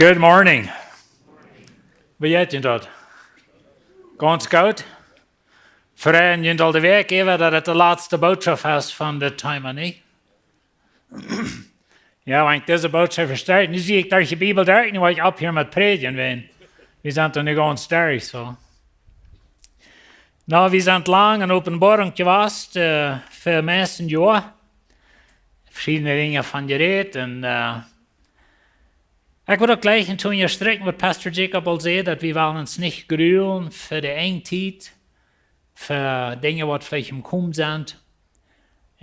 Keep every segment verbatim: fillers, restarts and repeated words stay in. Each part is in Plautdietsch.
Good morning. Wie jeit junt daut? Gaunz goot. Frei junt aul de Wäakj äwa, daut et de latste Bootschoft es von dit Thema, nich? Jo, wan ekj dise Bootschoft vestonen, nu sie ekj derch de Bibel derch, nu woa ekj opphieren met prädjen, wan wie sent doa nu gaunz derch, soo. Nu, wie sent lang en Openboarunk jewast, äh, fa meist een Joa. Veschiedne Dinja von jerät un, äh, ekj wull uk jlikj een Toon stricken, waut Pastor Jacob aul säd, daut wie wellen ons nich grulen fa de Enjtiet, fa Dinja, waut veleicht aum komen sent.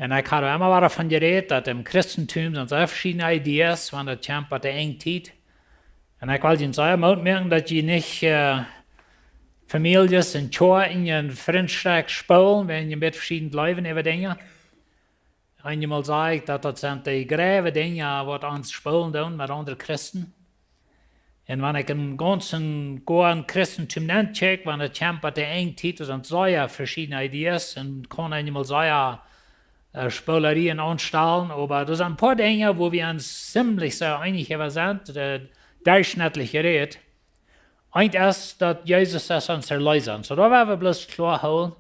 Un ekj hab emma wada von jerät, daut em Christentum sent sea veschiedne Ideas, wan daut kjemt bie de Enjtiet. Un ekj well junt sea Moot moaken, daut jie nich, äh, Famieljes un Kjoakjen un Frintschaften spoolen, wan jie met veschiedne Läwen äwa Dinja. Eenjemol saj ekj, daut daut sent de grave Dinja, waut ons spoolen doonen met aundre Christen. Un wan ekj em gaunzen goa Christentum nenkjikj, wan et kjemt bie de Enjtiet, doa sent sea veschiedne Ideas un kaun eenjemol sea, äh, Spoolarien aunstalen, oba doa sent een poa Dinja, wua wie ons ziemlich sea eenich äwa sent, äh, derchschnittlich jerät. Eent es, daut Jesus es ons Erleesa. Soo, doa woa wie bloos kloa hoolen,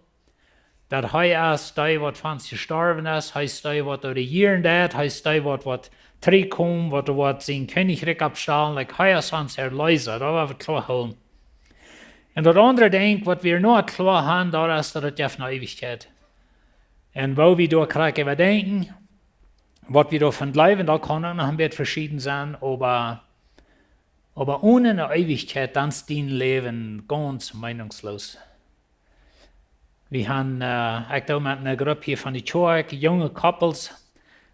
daut hee es dee, waut fa ons jestorwen es, hee es dee, waut doa rejieren deit, hee es dee, waut, waut trigjkomen, waut, waut sien Kjennichrikj oppstalen, like, hee es ons Erleesa, doa woa wie kloa hoolen. Un daut aundre Dinkj, waut wie noch kloa haben, daut es, daut et jeft ne Eewichkjeit. Un woo wie doa krakjt äwa denkjen, waut wie doavon jleewen, daut kaun uk noch een bät veschieden sennen, oba, oba one ne Eewichkjeit, dan es dien Läwen gaunz meenungsloos. Wie haben, äh, ekj doo met ne Grupp hia von de Kjoakj, junge Couples,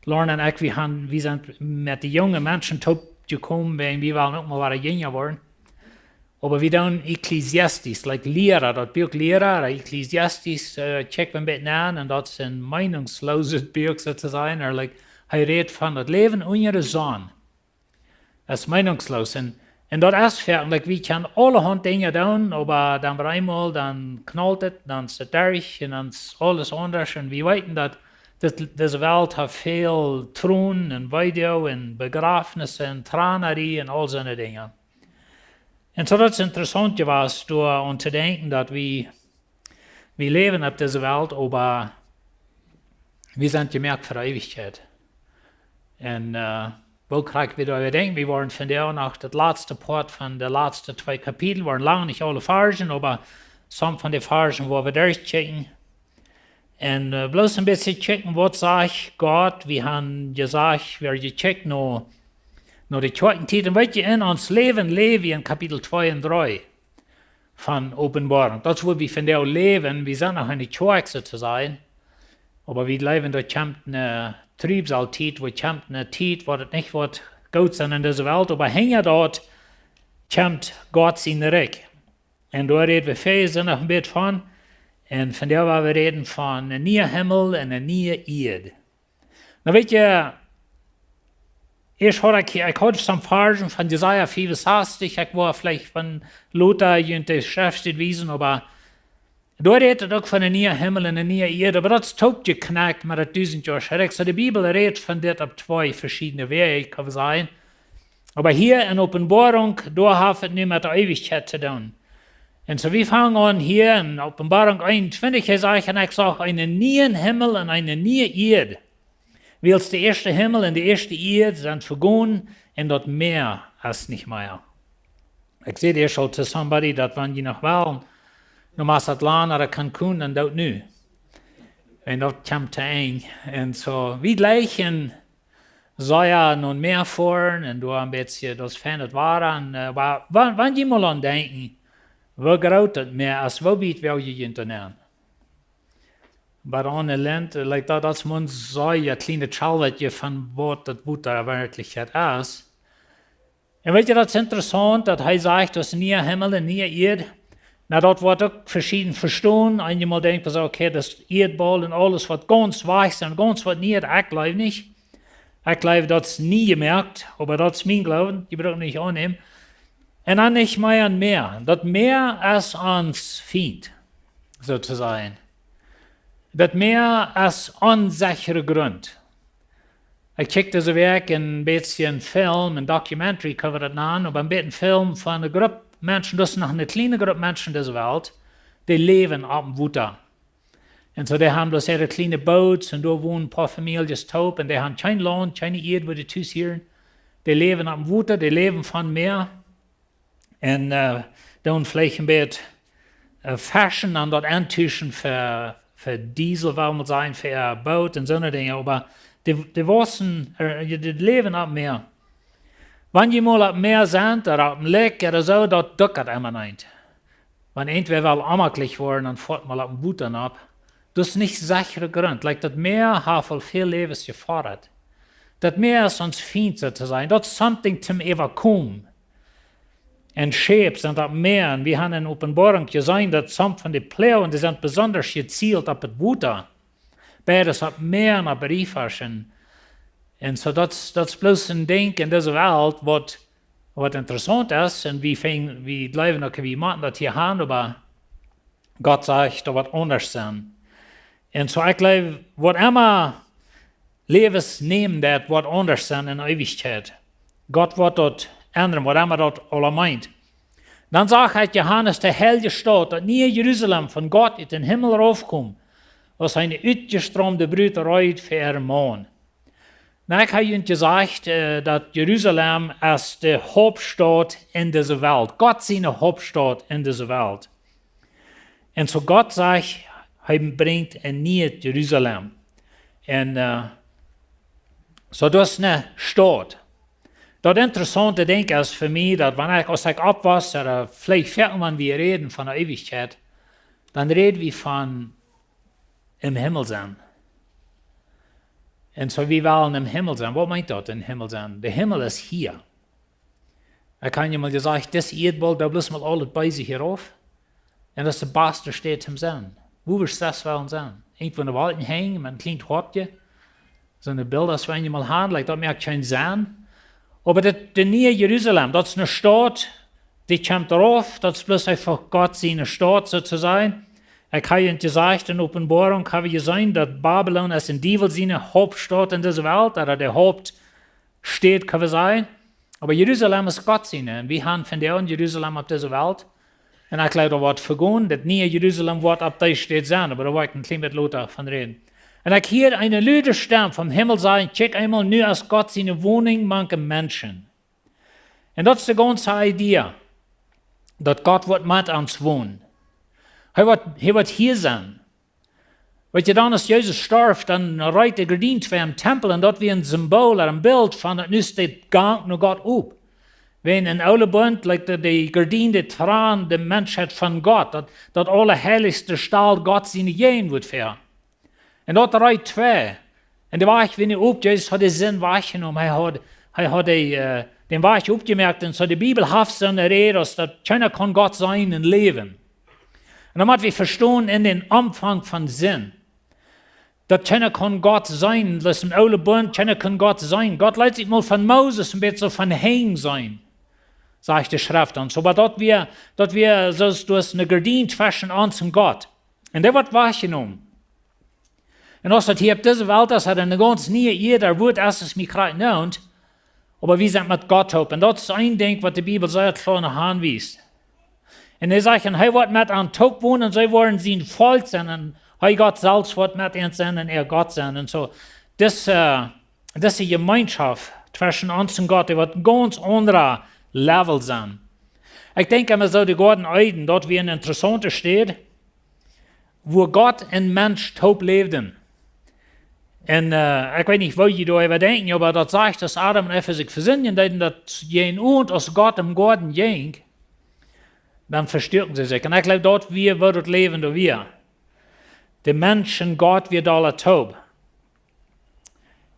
Lauren un ekj, wie haben, wie sent met de junge Menschen toopjekomen, wäajen wie wellen uk mol wada jinja woaren. Oba wie doonen Ecclesiastes, like Liera, daut Buak Liera, ooda Ecclesiastes, äh, kjikj wie een bät aun, un daut es een meenungslooses Buak, soo to sajen, ooda, like, hee rät von daut Läwen unja de Sonn. Daut es meenungsloos. Un, un daut es fa, like, wie kjennen aulahaunt Dinja doonen, oba dan opp eemol, dan kjnalt et, dan es et derch, un dan es aules aundasch. Un wie weeten, daut dit, dise Welt haft väl Tronen un Weedoag un Bejrafnisse un Tranerie un aul soone Dinja. Un soo, daut es interessaunt jewast, doaraun to denkjen, daut wie, wie läwen opp dise Welt, oba wie sent jemoakt fa de Eewichkjeit. Un, äh, woo krakjt wie doa äwa denkjen, wie woaren vondoag noch daut latste Poat von de latste twee Kapitel, woaren lang nich aule Varzen, oba some von de Varzen woa wie derchkjikjen. Un, äh, bloos een bät kjikjen, waut sajcht Gott, wie haben jesajcht, wie haben jekjikjt no, no de Kjoakjentiet. Un weet jie, en ons Läwen läw wie en Kapitel twee un dree von Openboarunk. Daut es, woo wie vondoag läwen, wie sent noch en de Kjoakj, soo to sajen. Oba wie jleewen, doa kjemt ne Triebsaltiet, doa kjemt ne Tiet, wua et nich woat goot sennen en dise Welt, oba hinja daut kjemt Gott sien Rikj. Un doa räd wie väa Sindach een bät von. Un vondoag woa wie räden von een niea Himmel un eene niee Ieed. Nu weet jie, ieescht haud ekj, ekj haud some Varzen von Jesaja fiewensastich, ekj wull veleicht von lota junt de Schreft wiesen, oba doa rät et uk von een niea Himmel un eene niee Ieed, oba daut es toopjekjnakt met daut dusentjoasche Rikj. Soo, de Bibel rät von dit opp twee veschiedne Wäaj, kaun wie sajen. Oba hia en Openboarunk, doa haft et nu met de Eewichkjeit to doonen. Un soo, wie fangen aun hia en Openboarunk eenuntwintich, hee sajcht: "Un ekj sach eenen nieen Himmel un eene niee Ieed. Wiels de ieeschte Himmel un de ieeschte Ieed sent vegonen un daut Mäa es nich mea." Ekj säd ieescht aul to somebody, daut wan jie noch wellen no Mazatlán ooda Cancún, dan doot nu. Un daut kjemt to Enj. Un soo, wie jleichen sea no Mäa foaren un doa een bät daut feinet Wada. Un, äh, oba wan, wan jie mol aun denkjen, woo groot daut Mäa es, woo wiet well jie junt doa nenn? Oba aun de Lent, äh, like daut, daut es mau een sea kjlienet Schelwetje von waut daut Wota werkjlich es. Un weet jie, daut es interessaunt, daut hee sajcht, daut es een niea Himmel un niee Ieed. Nu, daut woat uk veschieden vestonen. Eenjemol denkjt eena soo, okay, daut Ieedbaul un aules woat gaunz wajch sennen, gaunz waut Nieet, ekj jleew nich. Ekj jleew, daut es nie jemoakt, oba daut es mien Gloowen, dee bruck ekj nich aunnämen. Un dan nich mea un mea. Daut Mäa es ons Fient, soo to sajen. Daut Mäa es onsechre Grunt. Ekj kjikj dise Wäakj een bät Film, een Documentary, kjenn wie daut nanen, oba een bät Film von eene Grupp Menschen, daut es noch eene kjliene Grupp Menschen en dise Welt, dee läwen oppem Wota. Un soo, dee haben bloos äare kjliene Boots un doa wonen een poa Famieljes toop un dee haben kjeen Launt, kjeene Ieed, wua dee tus hieren. Dee läwen oppem Wota, dee läwen vom Mäa. Un, äh, doonen veleicht een bät, äh, feschen un daut entuschen fa, fa Diesel, well wie sajen, fa äa Boot un soone Dinja. Oba dee, dee wausen, äh, dee läwen oppem Mäa. Wan jie mol oppem Mäa sent, ooda oppem Lak, ooda soo, daut dukat emma eent. Wan irjentwäa well onjemakjlich woaren, dan foat mol oppem Wota nopp. Daut es nich secha Grunt. Like, daut Mäa haft aul väl Läwes jefodat. Daut Mäa es ons Fient, soo to sajen. Daut es something toom äwakomen. Un Scheep sent oppem Mäa. Un wie haben en Openboarunk jeseenen, daut some von de Ploagen, dee sent besonda jezielt opp daut Wota. Beides oppem Mäa un opp Riefasch. Un soo, daut, daut es bloos een Dinkj en dise Welt, waut, waut interessaunt es. Un wie finjen, wie jleewen uk, wie motten daut hia haben, oba Gott sajcht, daut woat aundasch sennen. Un soo, ekj jleew, waut emma Läwes nämen, daut woat aundasch sennen en Eewichkjeit. Gott woat daut endren, waut emma daut aula meent. Dan sach ekj Johanes de heilje Staut, daut niee Jerusalem, von Gott ut dän Himmel raufkomen, aus eene utjestroomde Brut reed fa äaren Maun. Nu, ekj hab junt jesajcht, äh, daut Jerusalem es de Hauptstaut en dise Welt. Gott siene Hauptstaut en dise Welt. Un soo Gott sajcht, hee brinjt een nieet Jerusalem. Un, äh, soo daut es eene Staut. Daut interessaunte Dinkj es fa mie, daut wan ekj, aus ekj oppwos, ooda veleicht foaken, wan wie räden von de Eewichkjeit, dan räd wie von em Himmel sennen. Un soo, wie wellen em Himmel sennen. Waut meent daut, em Himmel sennen? De Himmel es hia. Ekj hab jemol jesajcht, dise Ieedboll, daut bloos mol aules bie sikj hia rauf. Un daut es de baste Staut toom sennen. Wua wurscht du wellen sennen? Irjentwua enne Wolkj henjen, met een kjlien Hoatje. Soone Bilda, aus wie eemol hauden, like, daut moakt kjeen Senn. Oba daut, de niee Jerusalem, daut es eene Staut, dee kjemt rauf, daut es bloos eefach Gott siene Staut, soo to sajen. Ekj hab junt jesajcht, en Openboarunk hab wie jeseenen, daut Babilon es dän Diewel siene Hauptstaut en dise Welt, ooda de Hauptstaut, kjenn wie sajen. Oba Jerusalem es Gott siene. Un wie haben vondoag en Jerusalem opp dise Welt. Un ekj jleew, daut woat vegonen, daut niee Jerusalem woat opp dee Staut sennen, oba doa woa ekj een kjlien bät lota von räden. Un ekj hieed eene lude Stemm vom Himmel sajen: Kjikj eemol, nu es Gott siene Wonunk mank de Menschen. Un daut es de gaunze Idee, daut Gott woat met ons wonen. Hee woat, hee woat hia sennen. Weetst du, dan aus Jesus storf, dan reet de Gardien twei em Tempel un daut wia een Symbol, een Bilt von daut nu steit Gank no Gott op. Wan em oolen Bunt, like, de, de Gardien, dee trand de Menschheit von Gott, daut, daut Aulaheilichste stald Gott siene Jäajenwoat väa. Un daut reet twei. Un de Wajch wia nu op, Jesus haud de Sind wajchjenomen. Hee haud, hee haud de, äh, dän Wajch opjemoakt. Un soo de Bibel haft soone Räd, aus daut kjeena kaun Gott seenen un läwen. Un dan mott wie vestonen en dän Aunfank von Sind, daut kjeena kaun Gott seenen, daut em oolen Bunt, kjeena kaun Gott seenen. Gott leet sikj mol von Moses een bät soo von hinjen seenen, sajcht de Schreft ons. Oba daut wia, daut wia soo aus, daut es eene Gardien tweschen ons un Gott. Un dee woat wajchjenomen. Un aus daut hia opp dise Welt es, haft eene gaunz niee Ieed, daut woat, aus et mie krakjt nennt, oba wie sent met Gott toop. Un daut es een Dinkj, waut de Bibel sea kloa no aunwiest. Un hee sajcht, un hee woat met an toop wonen, un see woaren sien Volkj sennen, un hee, Gott selfst, woat met an sennen un äa Gott sennen. Un soo, dise, dise Jemeenschoft tweschen ons un Gott, dee woat een gaunz aundra Level sennen. Ekj denkj emma soo, de Goaden Eden, daut wia eene interessaunte Städ, wua Gott un Mensch toop läwden. Un, äh, ekj weet nich, woo jie doa äwa denkjen, oba daut sajcht, aus Adam un Eva sikj vesindjen deeden, daut jie en Unt, aus Gott em Goaden jinkj, dan vestuaken see sikj. Un ekj jleew, daut wia, woo daut Läwen doa wia. De Mensch un Gott wia doa aula toop.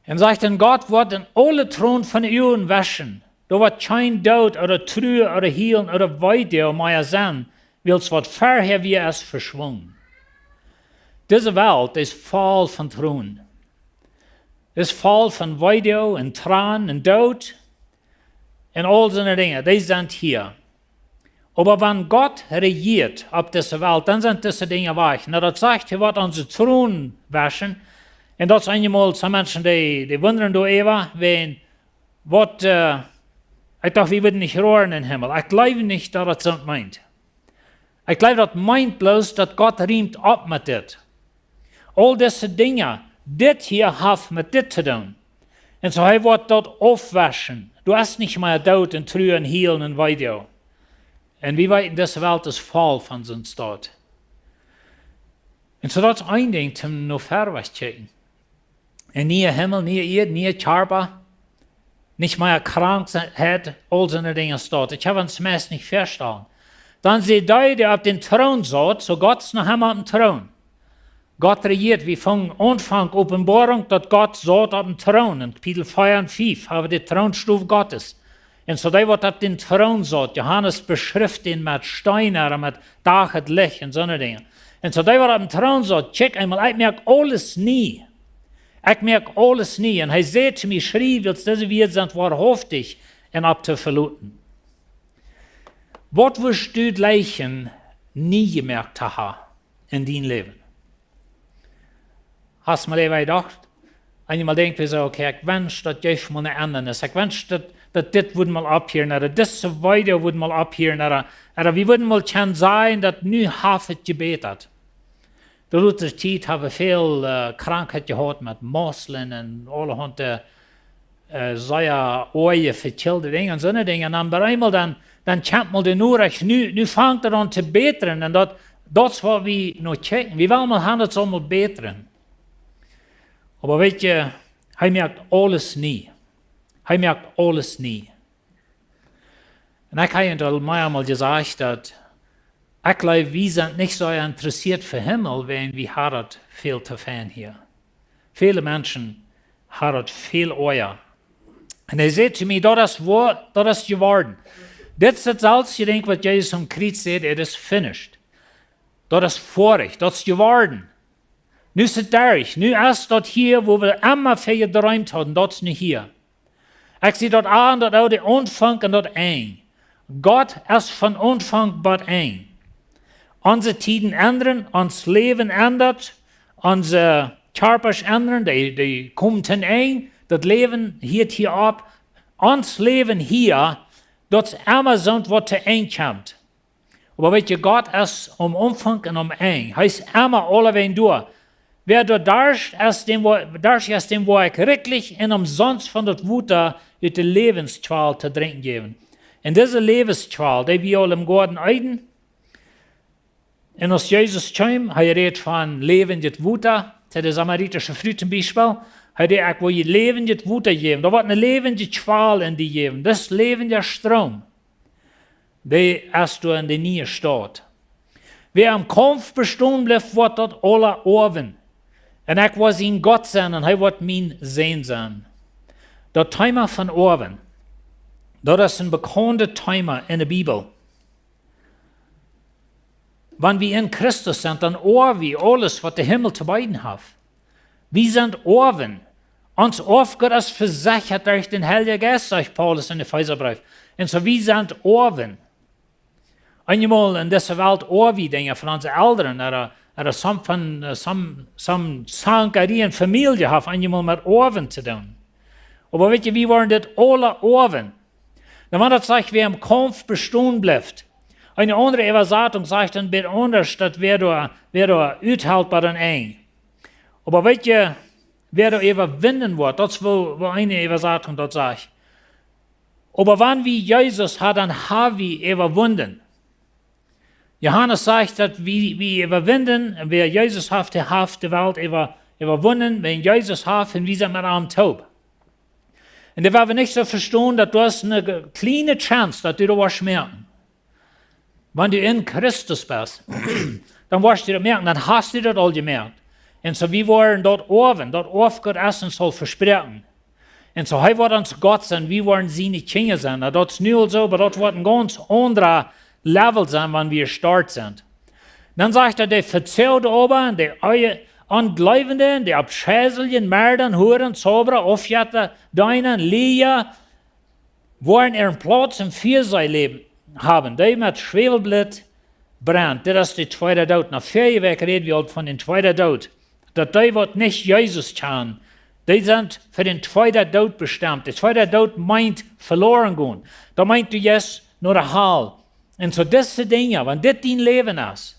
Un sajcht, un Gott woat dän aule Tron von de Uagen wauschen. Doa woat kjeen Doot ooda Trua ooda Hielen ooda Weedoag mea sennen, wiels waut verhäa wia, es veschwungen. Dise Welt es voll von Tronen. Es voll von Weedoag un Tranen un Doot un aul soone Dinja. Dee sent hia. Oba wan Gott rejieet opp dise Welt, dan sent dise Dinja wajch. Nu, daut sajcht, hee woat onse Tronen wauschen. Un daut es eenjemol, some Menschen, dee, dee wundren doaräwa, wan, waut, äh, ekj docht, wie wudden nich roaren em Himmel. Ekj jleew nich, daut daut soo meent. Ekj jleew, daut meent bloos, daut Gott riemt opp met dit. Aul dise Dinja, dit hia haft met dit to doonen. Un soo, hee woat daut aufwaschen. Du hast nich mea Doot un Trua un Hielen un Weedoag. Un wie weeten, dise Welt es voll von soon Staut. Un soo, daut es een Dinkj, toom no verwoats kjikjen. Een niea Himmel, niee Ieed, niee Kjarpa, nich mea Krankheit, aul soone Dinja staut. Ekj kaun mie daut meist nich väastalen. Dan säd dee, dee opp dän Troon saut, soo Gott es noch emma opp dän Troon. Gott rejieet, wie von Aunfank Openboarunk, daut Gott saut opp dän Troon. En Kapitel vea un fief hab wie de Troonstow Gottes. Un soo dee, waut opp dän Troon saut, Johanes beschrift dän met Steena, met Dach, daut Licht un soone Dinja. Un soo dee, waut opp dän Troon saut, kjikj eemol, ekj moak aules nie. Ekj moak aules nie. Un hee säd to mie: Schriew, wiels dise Wieed sent woarhauftich un opp to veloten. Waut wurscht du jleichen nie jemoakt to haben en dien Läwen? Hast mol äwa jedocht? Eenjemol denkj wie soo, okay, ekj wensch, daut jeef mol eene Endrunk. Ekj wensch, daut, daut dit wudd mol opphieren, ooda dise Weedoag wudd mol opphieren, ooda, ooda wie wudden mol kjennen sajen, daut nu haft et jebätat. De latste Tiet hab wie väl, äh, Krankheit jehaut met Measles un aulahaunt, äh, äh, sea oaje, vekjilde Dinja un soone Dinja. Un dan bie eemol dan, dan kjemt mol de Norecht, nu, nu fangt et aun to bätren. Un daut, daut es waut wie no kjikjen. Wie wellen mol haben, daut saul mol bätren. Oba weetst, hee moakt aules nie. Hee moakt aules nie. Un ekj hab junt aul meamol jesajcht, daut ekj jleew, wie sent nich soo interessieet fa Himmel, wan wie haben daut väl to fein hia. Väle Menschen haben daut väl oaja. Un hee säd to mie: Daut es woa, daut es jeworden. Dit es daut selwje Dinkj, waut Jesus aum Kjriez säd: It is finished. Daut es foadich, daut es jeworden. Nu es et derch. Nu es daut hia, wua wie emma von jedreemt hauden, daut es nu hia. Ekj sie daut aun, daut uk de Aunfank un daut Enj. Gott es von Aunfank bat Enj. Onse Tieden endren, ons Läwen endat, onse Kjarpasch endren, dee, dee komen to Enj, daut Läwen hieet hia opp. Ons Läwen hia, daut es emma soont, waut to Enj kjemt. Oba weetst, Gott es aum Aunfank un aum Enj. Hee es emma aulawäajen doa. Wäa doa darscht, es däm woa, darscht es, däm woa ekj rikjlich un omsonst von daut Wota ut de Läwenskjwal to drinkjen jäwen. Un dise Läwenskjwal, dee wia aul em Goaden Eden. Un aus Jesus kjeem, hee räd von läwendjet Wota, to de samaritische Fru toom Biespel. Hee säd: Ekj well die läwendjet Wota jäwen. Doa woat eene läwendje Kjwal en die jäwen. Daut es läwendja Stroom. Dee es doa en de niee Staut. Wäa em Kaumf bestonen blift, woat daut aula oawen. Un ekj woa sien Gott sennen un hee woat mien Sän sennen. Daut Thema von oawen, daut es een bekaundet Thema en de Bibel. Wan wie en Christus sent, dan oaw wie aules, waut de Himmel to beeden haft. Wie sent Oawen. Ons Oafgoot es vesechat derch dän Heiljen Jeist, sajcht Paulus em Efeesabreef. Un soo, wie sent Oawen. Eenjemol en dise Welt oaw wie Dinja von onse Elren, ooda, ooda some von, äh, some, some Sankarie en Famielje haft eenjemol met Oawen to doonen. Oba weetst, wie woaren dit aula oawen. Dan, wan daut sajcht, wäa em Kaumf bestonen blift. Eene aundre Äwasatunk sajcht een bät aundasch, daut wäa doa, wäa doa uthelt bat daut Enj. Oba weetst, wäa doa äwawinjen woat, daut es woo, woo eene Äwasatunk daut sajcht. Oba wan wie Jesus haben, dan hab wie äwawunnen. Johanes sajcht, daut wie, wie äwawinjen, un wäa Jesus haft, dee haft de Welt äwa, äwawunnen, wäa Jesus haft, un wie sent met am toop. Un daut woa wie nich soo vestonen, daut es eene ge-, kjliene Chance, daut du daut woascht moakjen. Wan du en Christus best, dan woascht du daut moakjen, dan hast du daut aul jemoakt. Un soo, wie woaren daut oawen, daut Oafgoot es ons aul vesproaken. Un soo, hee woat ons Gott sennen, wie woaren siene Kjinja sennen. Nu, daut es nu aul soo, oba daut woat een gaunz aundra Level sennen, wan wie doa sent. Dan sajcht hee, de Vezoagde oba, un de Ehe-, Onjleewje, de Aufscheidje, Merda, Huaren, Zaubra, Aufjetta, Deena, Lieja, woaren äaren Plauz em Fia sien Läwen haben, dee met Schwäwelblit brennt. Dit es de tweede Doot. Na, verje Wäakj räd wie aul von dän tweeden Doot. daut dee waut nich Jesus kjanen, dee sent fa dän tweeden Doot bestemt. De tweede Doot meent veloren gonen. Daut meent, du jeist no de Hal. Un soo dise Dinja, wan dit dien Läwen es,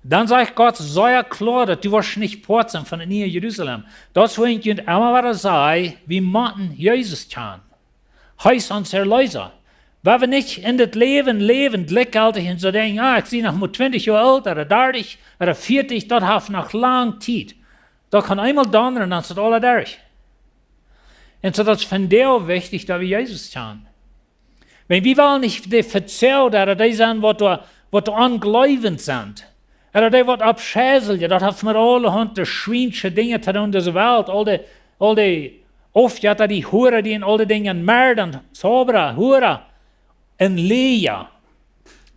dan sajcht Gott sea kloa, daut du woascht nich Poat sennen von daut niee Jerusalem. Daut es wuarom ekj emma wada saj, wie motten Jesus kjanen. Hee es ons Erleesa. Wan wie nich en dit Läwen läwen, jlikjjeltich un soo denkjen, ah, ekj sie noch mau twintich Joa oolt, ooda dartich, ooda vieetich, daut haft noch lang Tiet. Daut kaun eemol donnren, dan es daut aula derch. Un soo daut es vondoag wichtich, daut wie Jesus kjanen. Wan wie wellen nich de Vezoaga, ooda dee sennen waut doa, waut doa onjleewent sent, ooda dee waut aufscheiselje, daut haft met aulahaunt schwiensche Dinja to doonen, dise Welt, aul de, aul de Aufjetta, dee Hura, dee en aul de Dinja, Merda, Zobra, Hura, un Leaja.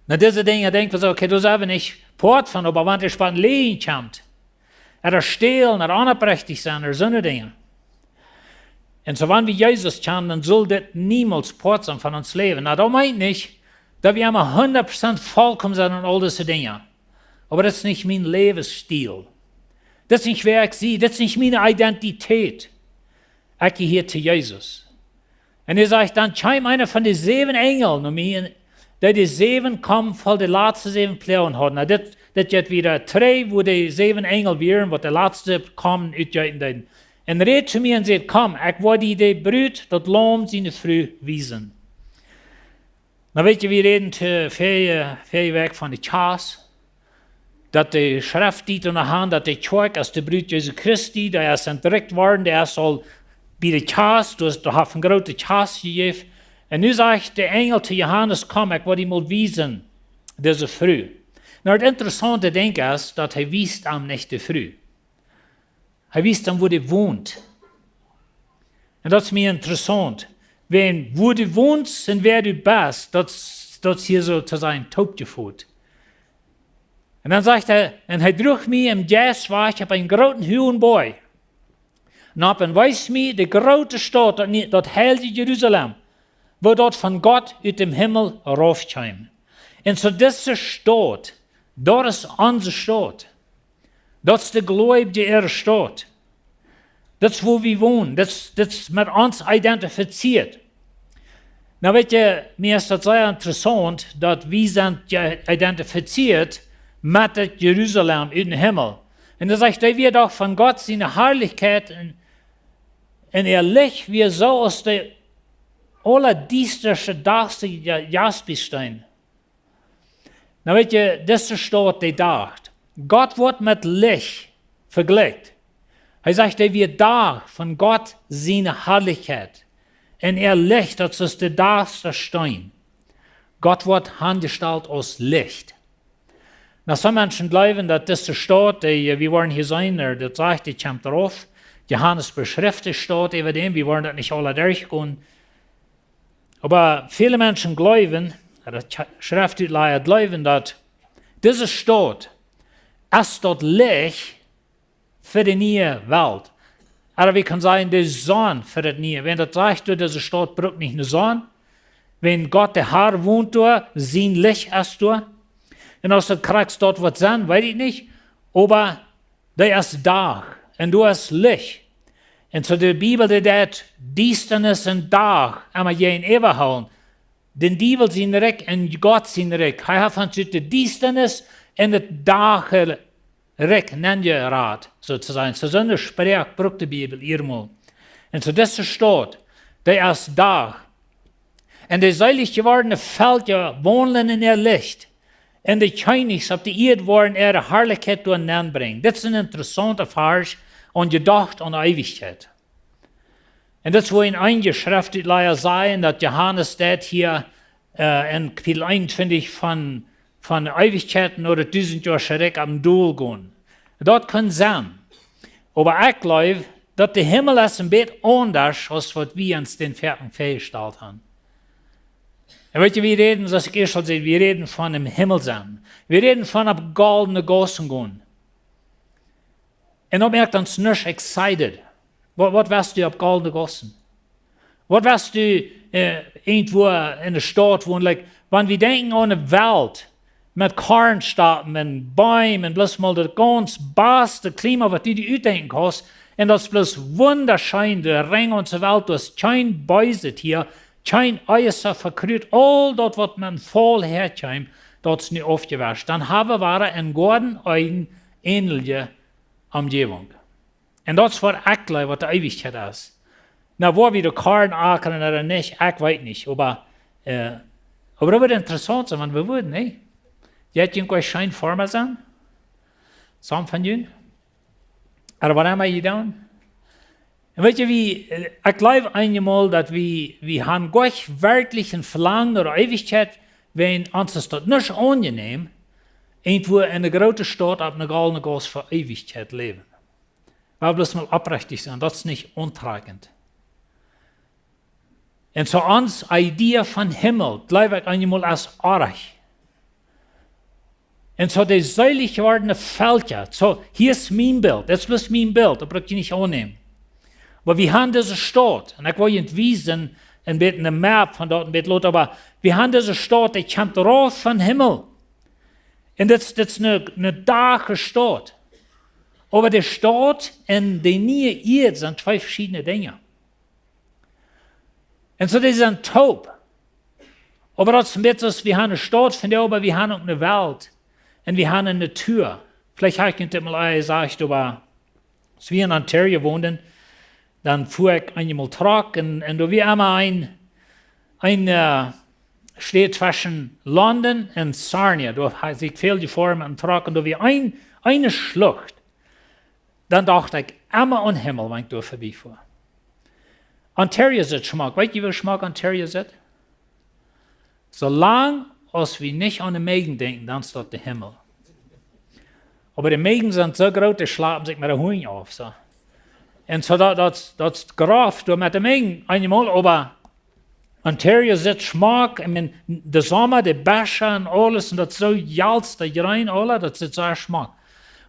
Nu, dise Dinja denkj wie soo, okay, doa sent wie nich Poat von, oba wan et opp Leajen kjemt, ooda stälen, ooda onoprechtich sennen, ooda soone Dinja. Un soo, wan wie Jesus kjanen, dan saul dit niemols Poat sennen von ons Läwen. Nu, daut meent nich, daut wie emma hundat Prozent volkomen sent en aul dise Dinja. Oba daut es nich mien Läwensstil. Daut es nich wäa ekj sie, daut es nich miene Identität. Ekj jehia to Jesus. Un hee sajcht, dan kjeem eena von de säwen Enjel no mie, un dee de säwen Kommen voll de latste säwen Ploagen haud. Nu, dit, dit jeit wada trigj, wua de säwen Enjel wieren, waut de latste Kommen utjeeten deeden. Un räd to mie un säd: Komm, ekj woa die de Brut, daut Laum siene Fru, wiesen. Nu weet jie, wie räden to väaje, väaje Wäakj von de Kjast, daut de Schreft deit aun de Haunt, daut de Kjoakj es de Brut Jesu Christi, dee es entrikjt worden, dee es aul bie de Kjast, doa es, doa haft een groote Kjast jejäft. Un nu sajcht de Enjel to Johanes: Komm, ekj woa die mol wiesen, dise Fru. Nu, daut interessaunte Dinkj es, daut hee wiest am nich de Fru. Hee wiest am, wua dee wont. Un daut es mie interessaunt. Wan, wua du wonst un wäa du best, daut, daut es hia soo to sajen toopjefot. Un dan sajcht hee: Un hee druach mie em Jeist wajch opp eenen grooten huagen Boajch. Un opp un wees mie de groote Staut, daut nie-, daut heilje Jerusalem, woo daut von Gott ut däm Himmel rauf kjeem. Un soo dise Staut, daut es onse Staut. Daut es de Gleubje äare Staut. Daut es, wua wie wonen. Daut es, daut es met ons identifizieet. Nu weet jie, mie es daut sea interessaunt, daut wie sent je-, identifizieet met daut Jerusalem ut däm Himmel. Un dan sajcht hee, wia doch von Gott siene Harlichkjeit un, un äa Licht wia soo aus de auladiestaste, dachste Ja-, Jaspissteen. Nu weet jie, dise Staut, dee dacht, Gott woat met Licht vejlikjt. Hee sajcht, dee wia doa von Gott siene Harlichkjeit. Un äa Licht, daut es de dachste Steen. Gott woat hanjestalt aus Licht. Nu, some Menschen jleewen, daut dise Staut, dee, äh, wie woaren hia seenen, äh, daut sajcht, dee kjemt rauf. Johanes beschrift de Staut äwa däm, wie woaren daut nich aula derchgonen. Oba väle Menschen jleewen, äh, daut Schreft-, Schreftutlaja jleewen, daut dise Staut es daut Licht fa de niee Welt. Ooda wie kjennen sajen, de Sonn fa daut niee. Wan daut sajcht, daut dise Staut brukt nich ne Sonn. Wan Gott de Har wont doa, sien Licht es doa. Un aus daut krakjt daut woat sennen, weet ekj nich. Oba doa es Dach un doa es Licht. Un soo de Bibel, dee deit Diestanis un Dach emma jäajenäwa hoolen. Dän Diewel sien Rikj un Gott sien Rikj. Hee haft ons ut de Diestanis en daut Dach Rikj nenjerat, soo to sajen. Soo, soone Sproak brukt de Bibel hia mol. Un soo dise Staut, dee es Dach. Un de seelich jewordne Velkja waundlen en äa Licht. Un de Kjennichs opp de Ieed woaren äare Harlichkjeit doa nenbrinjen. Dit es een interessaunta Varsch un jedocht aun Eewichkjeit. Un daut es, wua een Schreft-, Schreftlieja sajen, daut Johanes daut hia, äh, en Kapitel eenuntwintich von, von Eewichkjeit no daut dusentjoasche Rikj aum Dol gonen. Daut kaun sennen. Oba ekj jleew, daut de Himmel es een bät aundasch aus waut wie ons dän Väajen väajestalt haben. Un weet jie, wie räden, soo aus ekj ieescht aul säd, wie räden von em Himmel sennen. Wie räden von opp goldne Gaussen gonen. Un daut moakt ons nich excited. Waut, waut woascht du opp goldne Gaussen? Waut woascht du, äh, irjentwua en de Staut wonen? Like, wan wie denkjen aun de Welt, met Korn stoppen un Beem un bloos mol daut gaunz baste Klima, waut du die utdenkjen kaust. Un daut es bloos wundascheen, de Rinj onse Welt, daut es kjeen Beeset hia, kjeen Eesa vekruut, aul daut, waut met Faul häakjeem, daut es nu aufjewascht. Dan hab wie wada en Goaden eene änelje Omjäwunk. Un daut es waut ekj jleew, waut de Eewichkjeit es. Na, woa wie de Korn akren ooda nich, ekj weet nich, oba, äh, oba daut wudd interessaunt sennen, wan wie wudden, nä? Jie kjennen goot scheen Farma sennen. Some von junt. Ooda waut emma jie doonen. Un weet jie, wie, äh, ekj jleew eenjemol daut wie, wie haben goot werkjlich een Velangen no de Eewichkjeit, wan ons es daut nich aunjenäm, irjentwua en eene groote Staut opp eene goldne Gauss fa Eewichkjeit läwen. Wie bloos mol oprechtich sennen, daut es nich auntrakjent. Un soo ons Idee von Himmel, jleew ekj, eenjemol es oajch. Un soo de seelich jewordne Velkja, soo, hia es mien Bilt, dit es bloos mien Bilt, daut bruck jie nich aunnämen. Oba wie haben dise Staut, un ekj well junt wiesen, een bät eene Map von daut, een bät lota, oba wie haben dise Staut, dee kjemt rauf vom Himmel. Un dit es, dit es eene, eene dage Staut. Oba de Staut un de niee Ieed sent twee veschiedne Dinja. Un soo, dee sent toop. Oba daut es een bät soo aus, wie haben eene Staut von dee, oba wie haben uk eene Welt. Un wie haben eene Natua. Veleicht hab ekj junt dit mol jesajcht, oba aus wie en Ontario woonden, dan fua ekj eenjemol Truck un, un doa wia emma een, een, äh, Städ tweschen London un Sarnia. Doa sie ekj väl jefoaren met een Truck un doa wia een, eene Schlucht. Dan docht ekj emma aun Himmel, wan ekj doa verbie fua. Ontario sitt schmock. Weet jie, woo schmock Ontario sitt? Soo lang aus wie nich aun de Meejen denkjen, dan es daut de Himmel. Oba de Meejen sent soo groot, dee schlapen sikj met de Hunj auf, soo. Un soo daut, daut, daut es groff doa met de Meejen eenjemol, oba Ontario sitt schmock, ekj meen, de Somma, de Besch un aules, un daut soo jalt, daut jreen, aula, daut sitt soo schmock.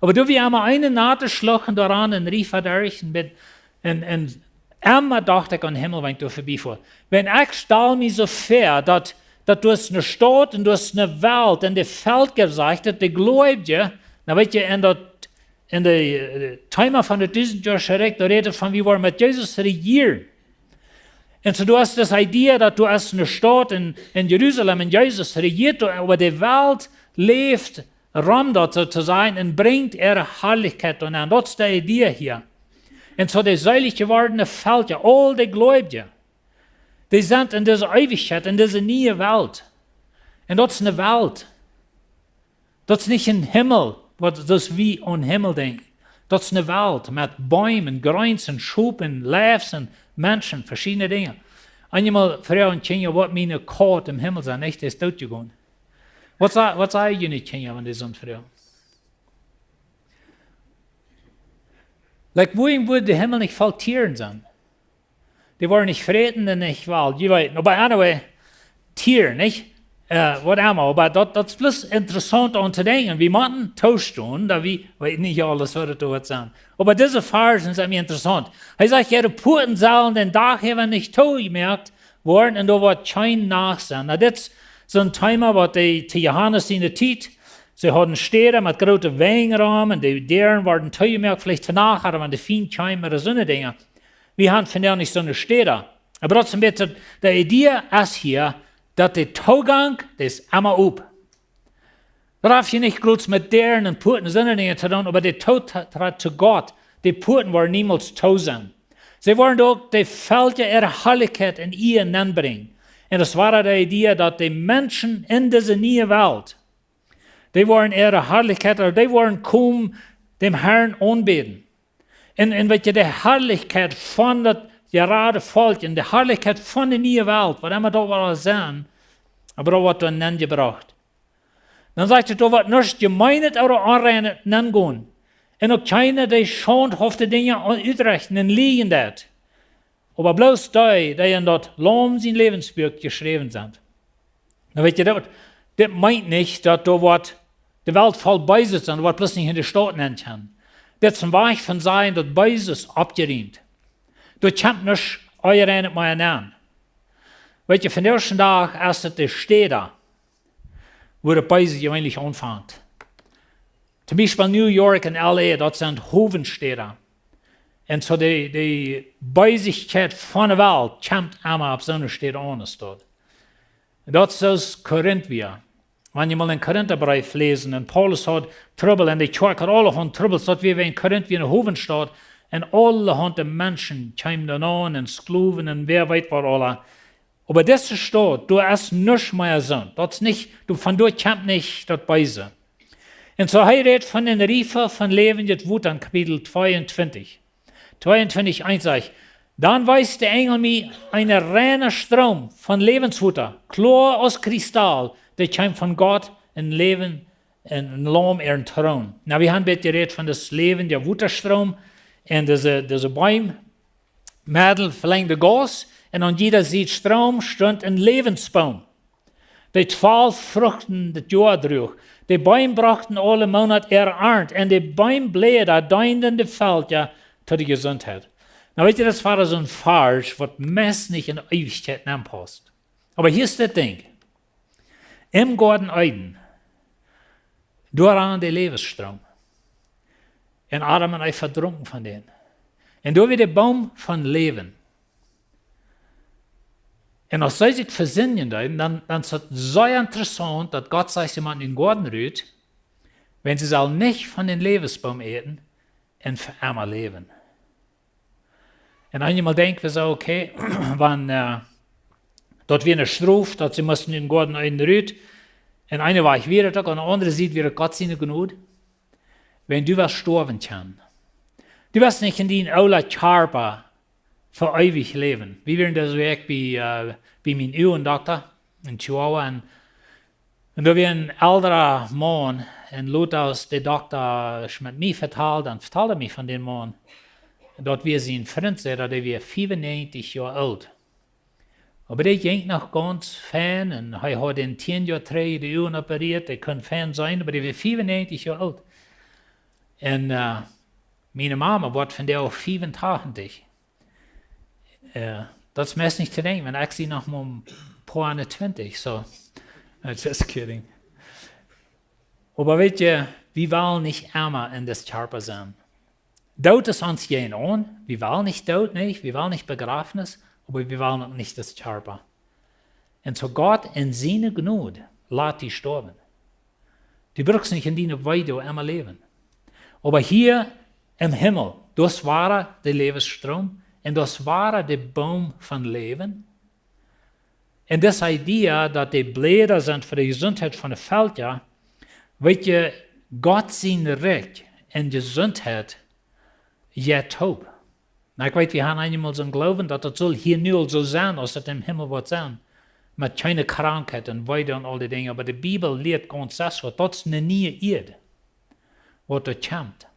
Oba doa wia emma eene nate Schlucht doa aun un rief doa derch un bit, un, un emma docht ekj aun Himmel, wan ekj doa verbie fua. Wan ekj stal mie soo väa, daut, daut doa es eene Staut un doa es eene Welt un de Velkja, sajcht daut, de Gleubje, na weet jie, en daut, en de, äh, Thema von daut dusentjoasche Rikj, doa rät et von, wie woaren met Jesus rejieren. Un soo, du hast dise Idee, daut du hast eene Staut en, en Jerusalem un Jesus rejieet doa, oba de Welt läft rom daut soo to sajen un brinjt äare Harlichkjeit doa aun. Daut es de Idee hia. Un soo de seelich jewordne Velkja, aul de Gleubje, dee sent en dise Eewichkjeit, en dise niee Welt. Un daut es eene Welt. Daut es nich een Himmel, waut, soo aus wie aun Himmel denkjen. Daut es eene Welt met Beem un Jreens un Schop un Leew un Menschen, veschiedne Dinja. Eenjemol froagen Kjinja, waut miene Kaut em Himmel sent, nich, dee es doot jegonen. Waut sa-, waut sajen june Kjinja, wan dee soont froagen? Like, wuarom wudd de Himmel nich voll Tieren sennen? Dee woaren nich fräten un nich wild, jie weeten. Oba anyway, Tieren, nich? Äh, waut emma, oba daut, daut es bloos interessaunt aun to denkjen. Wie motten toostonen, daut wie, weet nich aules, waut et doa woat sennen. Oba dise Varsch sent mie interessaunt. Hee sajcht, äare Puaten sellen dän Dach äwa nich toojemoakt woaren un doa woat kjeen Nacht sennen. Na, dit es soon Thema, waut dee to Johanes siene Tiet, see hauden Städa met groote Wenj rom un de Däaren worden toojemoakt, veleicht vondoag, wan de Fient kjeem ooda soone Dinja. Wie haben vondoag nich soone Städa. Oba daut es een bät, de Idee es hia, daut de Toogank, dee es emma op. Daut haft hia nich bloos met Däaren un Puaten un soone Dinja to doonen, oba de Tootritt to Gott, de Puaten woaren niemols too sennen. See woaren uk de Velkja äare Harlichkjeit un Ea nenbrinjen. Un daut wia de Idee, daut de Menschen en dise niee Welt, dee woaren äare Harlichkjeit, ooda dee woaren komen, däm Herrn aunbäden. Un, un weet jie, de Harlichkjeit von daut jerade Volkj un de Harlichkjeit von de niee Welt, waut emma daut woat sennen, oba daut woat doa nenjebrocht. Dan sajcht et, doa woat nuscht Jemeenet ooda Onreinet nengonen. Un uk kjeena, dee schaundhafte Dinja utrechten un lieejen deit. Oba bloos dee, dee en daut Laum sien Läwensbuak jeschräwen sent. Dan weet jie daut, dit meent nich, daut doa woat de Welt voll Beeset sennen, waut bloos nich en de Staut nenn kjemt. Dit es een Wajch von sajen, daut Beeset oppjerieemt. Doa kjemt nuscht Onreinet mea nenn. Weet jie, vondoag dän Dach es et de Städa. wua daut Beese jeweenlich aunfangt. Toom Biespel New York un L A, daut sent Howenstäden. Un soo de, de Beesichkjeit von de Welt kjemt emma opp soone Städ aun aus daut. Daut es soo aus Korinth wia. Wan jie mol een Korinthebreef läsen, un Paulus haud Trubbel, un de Kjoakj haud aulahaunt Trubbel, daut wia, wia en Korinth wia eene Howenstaut, un aulahaunt Menschen kjeemen doa aun, un Sklowen, un wäa weet waut aula. Oba dise Staut, doa es nuscht mea soont. Daut es nich, doa, von doa kjemt nich daut Beese. Un soo hee rät von dän Riefa von läwendjet Wota en Kapitel tweeuntwintich. Tweeuntwintich eent sajcht: Dan wees de Enjel mie eenen reinen Stroom von Läwenswota, kloa aus Kristall, dee kjeem von Gott, een Läwen, een, een Laum äaren Troon. Nu, wie haben een bät jerät von daut Läwen, de Wotastroom, un dise, dise Beem, Mädel, Fläng de Gauss, un aun jieda Sied Stroom stunt een Läwensboom, dee twalf Fruchten daut Joa druach. De Beem brochten aule Moonat äare Arnt, un de Beem Bläda deenden de Velkja to de Jesuntheit. Nu, weet jie, daut wia soon Varsch, waut meist nich en de Eewichkjeit nenpaust. Oba hia es daut Dinkj. Em Goaden Eden, doa rand de Läwensstroom. Un Adam un Eva drunken von dän. Un doa wia de Boom von Läwen. Un aus see sikj vesindjen deeden, dan, dan es daut sea interessaunt, daut Gott sajcht, see motten ut dän Goaden rut, wan see sellen nich von dän Läwensboom äten un fa emma läwen. Un eenjemol denkj wie soo, okay, wan, äh, daut wia eene Strof, daut see musten ut dän Goaden Eden rut. Un eene Wajch wia daut uk, aun de aundre Sied wia daut Gott siene Jnod. Wan du wieescht stoawen kjennen. Du wieescht nich en dien oola Kjarpa fa eewich läwen. Wie wieren dise Wäakj bie, äh, bie mienen Uagendokta en Chihuahua. Un, un doa wia een eldra Maun, un lota aus de Dokta met mie vetald, dan vetald hee mie von dän Maun. Daut wia sien Frint, säd hee, dee wia fiefunnäajentich Joa oolt. Oba dee jinkj noch gaunz fein, un hee haud en tieen Joa trigj de Uagen operieet, dee kunn fein seenen, oba dee wia fiefunnäajentich Joa oolt. Un, äh, miene Mama woat vondoag fiefuntachentich. Äh, daut es meist nich to denkjen, wan ekj sie noch mau een poa eenuntwintich, so. Äh, just kidding. Oba weet jie, wie wellen nich emma en dis Kjarpa sennen. Doot es ons jäajenaun, wie wellen nich doot, nich? Wie wellen nich Bejrafnis, oba wie wellen uk nich dis Kjarpa. Un soo Gott en siene Jnod lat die stoawen. Du brukst nich en diene Weedoag emma läwen. Oba hia em Himmel, doa es wada de Läwensstroom, un doa es wada de Boom von Läwen. Un dise Idee, daut de Bläda sent fa de Jesuntheit von de Velkja, weet jie, Gott sien Rikj un Jesuntheit jeit toop. Nu, ekj weet, wie haben eenjemol soon Gloowen, daut daut saul hia nu aul soo sennen, aus daut em Himmel woat sennen. Met kjeene Krankheit un Weedoag un aul dee Dinja. Oba de Bibel lieet gaunz aundasch, daut es eene niee Ieed, waut doa kjemt.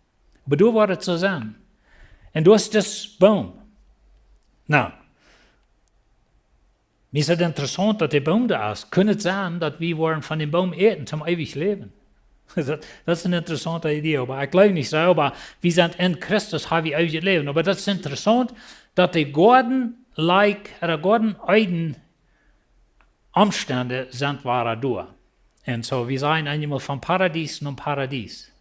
Oba doa woat et soo sennen. Un doa es dis Boom. Nu, mie es et interessaunt, daut de Boom doa es. Kunn et sennen, daut wie woaren von dän Boom äten toom eewich läwen? Daut, daut es eene interessaunte Idee, oba ekj jleew nich soo, oba wie sent en Christus, haben wie eewjet Läwen. Oba daut es interessaunt, daut de Goaden, like, de Goaden Eden Omstend sent wada doa. Un soo, wie sajen eenjemol von Paradies no Paradies.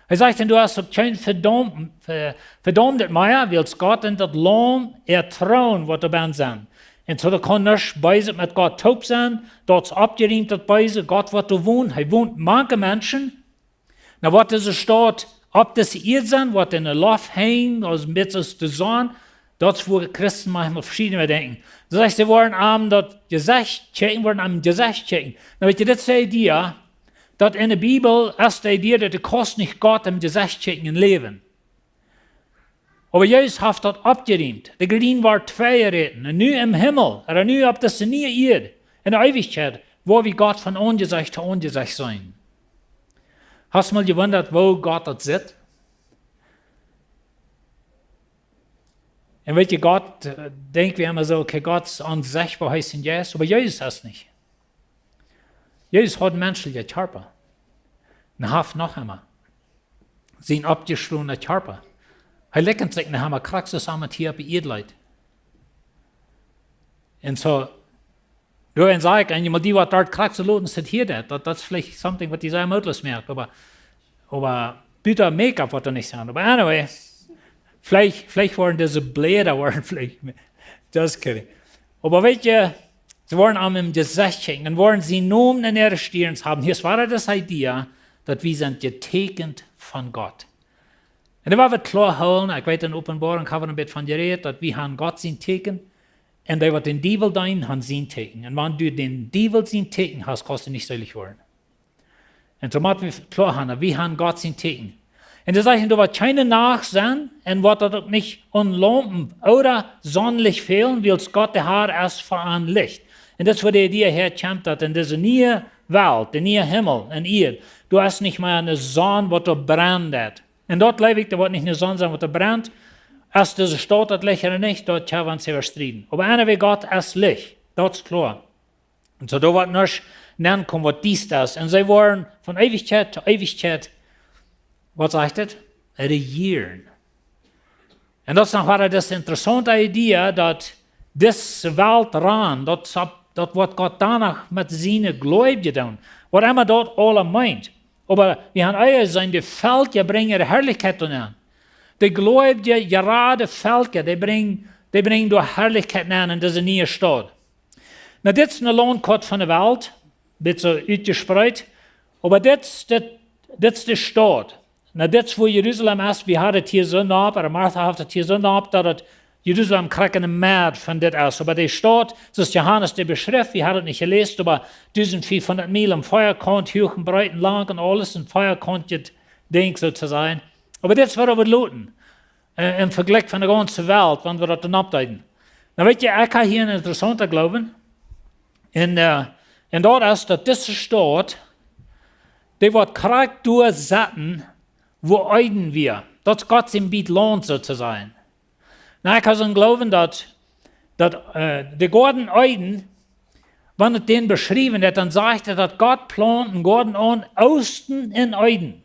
Hee sajcht, un du hast uk kjeen Vedaum-, Ve-, Vedaumnis mea, wiels Gott un daut Laum äa Troon woat doa bennen sennen. Un soo, doa kaun nuscht Beeset met Gott toop sennen, daut es oppjeriemt daut Beese, Gott woat doa wonen, hee wont mank de Menschen. Nu, waut dise Staut opp dise Ieed sennen, waut en de Loft henjt, aus een bät aus de Sonn, daut es, wua Christen maunchmol veschiednet denkjen. Daut sajcht, see woaren am daut Jesecht kjikjen, woaren am Jesecht kjikjen. Nu, weet jie, dit es de Idee, daut en de Bibel es de Idee, daut du kaust nich Gott em Jesecht kjikjen un läwen. Oba Jesus haft daut oppjeriemt. De Gardien wort tweirieeten. Un nu em Himmel, ooda nu opp dise niee Ieed, en de Eewichkjeit, woa wie Gott von Aunjesecht to Aunjesecht seenen. Hast mol jewundat, woo Gott daut sitt? Un weet jie, Gott, äh, denkj wie emma soo, okay, Gott es onsechtboa, hee es een Jeist, oba Jesus es nich. Jesus haud een menschelja Kjarpa. Un haft noch emma. Sien oppjestonen Kjarpa. Hee likjent sikj noch emma krakjt soo aus hia opp de Ieed leet. Un soo, Doa en saj ekj, eenjemol dee waut doa krakjt soo loten, sit hia daut. Daut, daut es veleicht something waut dee sea mootloos moakt, oba, oba buta Make-up woat doa nich sennen. Oba anyway, veleicht, veleicht woaren dise Bläda, woaren veleicht, just kidding. Oba weetst, see woaren am em Jesecht kjikjen, dan woaren see Nomen en äare Stirns haben. Hia es wada dise Idee, daut wie sent jetäkjent von Gott. Un doa woa wie kloa hoolen, ekj weet, en Openboarunk ha wie een bät von jerät, daut wie han Gott sien Tieekjen, un dee waut dän Diewel deenen, han sien Tieekjen. Un wan du dän Diewel sien Tieekjen hast, kaust du nich seelich woaren. Un soo mott wie kloa han, wie han Gott sien Tieekjen. Un dee sajcht, doa woat kjeene Nacht sennen, un woat daut uk nich aun Laumpen ooda Sonnenlicht fälen, wiels Gott de Har es fa an Licht. Un daut es wua de Idee häakjemt, daut en dise niee Welt, de niee Himmel un Ieed, doa es nich mea ne Sonn waut doa brent. Un daut jleew ekj, doa woat nich ne Sonn sennen waut doa brent. Aus dise Staut daut Licht ooda nich, daut kjenn wie ons äwa strieden. Oba anyway, Gott es Licht, daut es kloa. Un soo doa woat nuscht nenkomen waut diesta es. Un see woaren von Eewichkjeit to Eewichkjeit, waut sajcht et? Rejieren. Un daut es noch wada dise interessaunte Idee, daut dise Welt ran, daut, daut waut Gott doano met siene Gleubje deit, waut emma daut aula meent. Oba wie han ea seenen, de Velkja brinjen äare Harlichkjeit doa nenn. De Gleubje, jerade Velkja, dee brinjen, dee brinjen doa Harlichkjeit nenn en dise niee Staut. Nu, dit es ne Launtkoat von de Welt, bät soo utjespreet, oba dit es de, dit es de Staut. Nu, dit es wua Jerusalem es, wie haben et hia soo nopp, ooda Martha haft et hia soo nopp, daut et Jerusalem krakjt enne Medd von dit es. Oba de Staut, soo aus Johanes dee beschrift, wie haben et nich jeläst, oba dusent fiefhundat Miel em Vieakaunt, huach un breet un lang un aules en Vieakaunt, dit Dinkj soo to sajen. Oba dit es waut wie loten, äh, em Vejlikj von de gaunze Welt, wan wie daut dan oppdeelen. Nu weetst, ekj ha hia een interessaunta Gloowen. Un, äh, un daut es daut dise Staut, dee woat krakjt doa setten, wua Eden wia. Daut es Gott sien Bät Launt soo to sajen. Nu, ekj ha soo een Gloowen daut, daut, äh, de Goaden Eden, wan et dän beschriewen woat, dan sajcht et daut Gott plaunt een Goaden aun Oosten en Eden.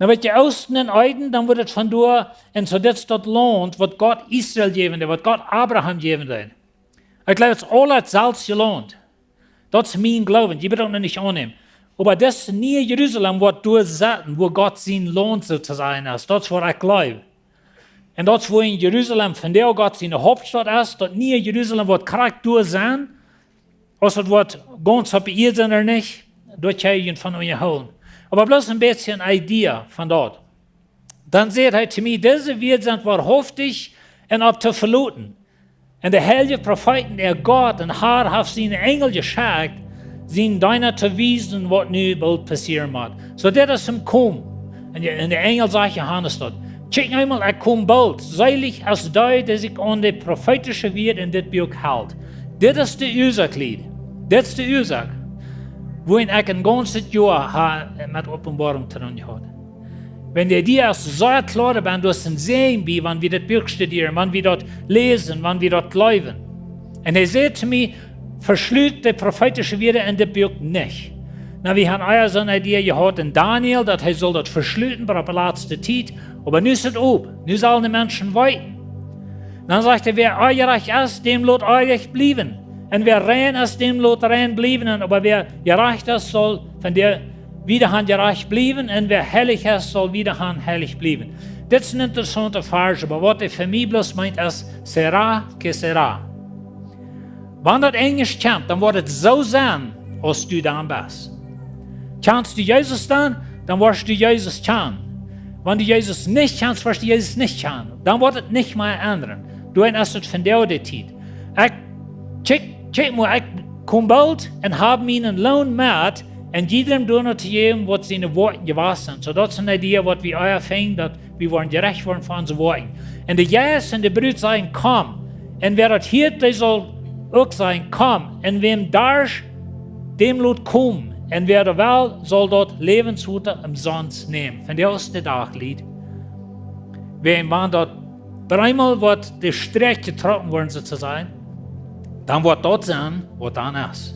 Nu weetst, Oosten en Eden, dan woat et von doa, un soo dit es daut Launt waut Gott Israel jäwen deed, waut Gott Abraham jäwen deed. Ekj jleew, et es aula daut selwje Launt. Daut es mien Gloowen, jie brucken daut noch nich aunnämen. Oba daut niee Jerusalem woat doa setten, wua Gott sien Launt soo to sajen es. Daut es waut ekj jleew. Un daut es wua en Jerusalem vondoag Gott siene Hauptstaut es, daut niee Jerusalem woat krakjt doa sennen, aus et woat gaunz opp de Ieed sennen ooda nich, doa kjenn jie junt von unjahoolen. Oba bloos een bät een Idee von daut. Dan säd hee to mie: Dise Wieed sent woarhauftich un opp to veloten. Un de heilje Profeeten, äa Gott un Har haft siene Enjel jeschekjt, siene Deena to wiesen, waut nu boolt passieren mott. Soo dit es am komen. Un de, un de Enjel sajcht Johanes daut: Kjikj eemol, ekj kom boolt. Seelich es dee, dee sikj aun de profeetische Wieed en dit Buak helt. Dit es de Uasoak, Lied. Dit es de Uasoak, wuarom ekj een gaunzet Joa ha met Openboarunk to doonen jehaut. Wan de Idee es soo kloa, dan doa es een Säajen bie, wan wie dit Buak studieren, wan wie daut läsen, wan wie daut jleewen. Un hee säd to mie: Veschlut de profeetische Wieed en dit Buak nich. Nu, wie haben ea soo ne Idee jehaut en Daniel, daut hee sull daut veschluten bat opp de latste Tiet. Oba nu es et op. Nu sellen de Menschen weeten. Dan sajcht hee: Wäa onjerajcht es, däm lot onjerajcht bliewen. Un wäa rein es, däm lot rein bliewen. Un oba wäa jerajcht es, saul von doa wieda aun jerajcht bliewen. Un wäa heilich es, saul wieda aun heilich bliewen. Dit es een interessaunta Varsch, oba waut hee fa mie bloos meent es: Será que será. Wan daut Enjlisch kjemt, dan woat et soo sennen aus du dan best. Kjanst du Jesus dan, dan woascht du Jesus kjanen. Wan du Jesus nich kjanst, woascht du Jesus nich kjanen. Dan woat et nich mea endren. Doaromm es et vondoag de Tiet. Ekj, kjikj, kjikj mol, ekj kom boolt un hab mienen Loon met, un jiedrem doano to jäwen waut siene Woakjen jewast sent. Soo daut es ne Idee waut wie ea finjen, daut wie woaren jerecht woaren fa onse Woakjen. Un de Jeist un de Brut sajen: Komm. Un wäa daut hieet, dee saul uk sajen: Komm. Un wäm darscht, däm lot komen. Un wäa doa well, saul daut Läwenswota omsonst nämen. Vondoag es de Dach, Lied. Wäm, wan daut dreemol woat de Sträakj jetrocken woaren, soo to sajen, dan woat daut sennen waut dan es.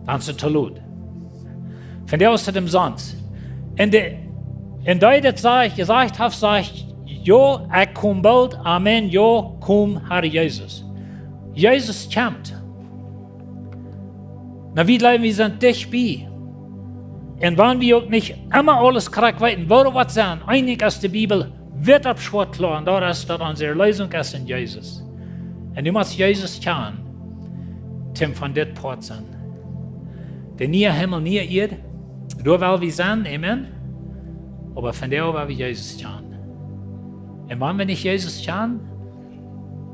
Dan es et too lot. Vondoag es et omsonst. Un de, un dee daut sajcht, jesajcht haft, sajcht: Jo, ekj kom boolt, amen, jo, kom, Har Jesus. Jesus kjemt. Na, wie jleewen, wie sent dicht bie. Un wan wie uk nich emma aules krakjt weeten, woo daut woat sennen, een Dinkj es de Bibel witt opp schwoat kloa, un daut es, daut onse Erleesunk es en Jesus. Un du motst Jesus kjanen, toom von dit Poat sennen. De niee Himmel, niee Ieed, doa well wie sennen, amen. Oba von doa well wie Jesus kjanen. Un wan wie nich Jesus kjanen,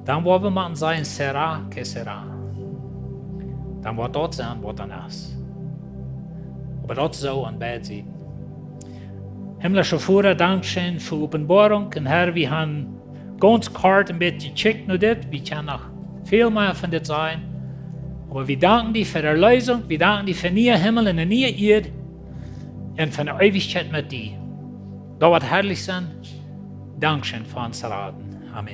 dan woa wie motten sajen, será que será. Dan woat daut sennen, waut dan es. Oba daut soo aun beid Sieden. Himmlischa Voda, dankscheen fa Openboarunk. Un Herr, wie han gaunz kort een bät jekjikjt no dit. Wie kjennen noch väl mea von dit sajen. Oba wie danken die fa de Erleesunk. Wie danken die fa niee Himmel un ne niee Ieed. Un fa de Eewichkjeit met die. Daut woat harlich sennen. Dankscheen fa ons Raden. Amen.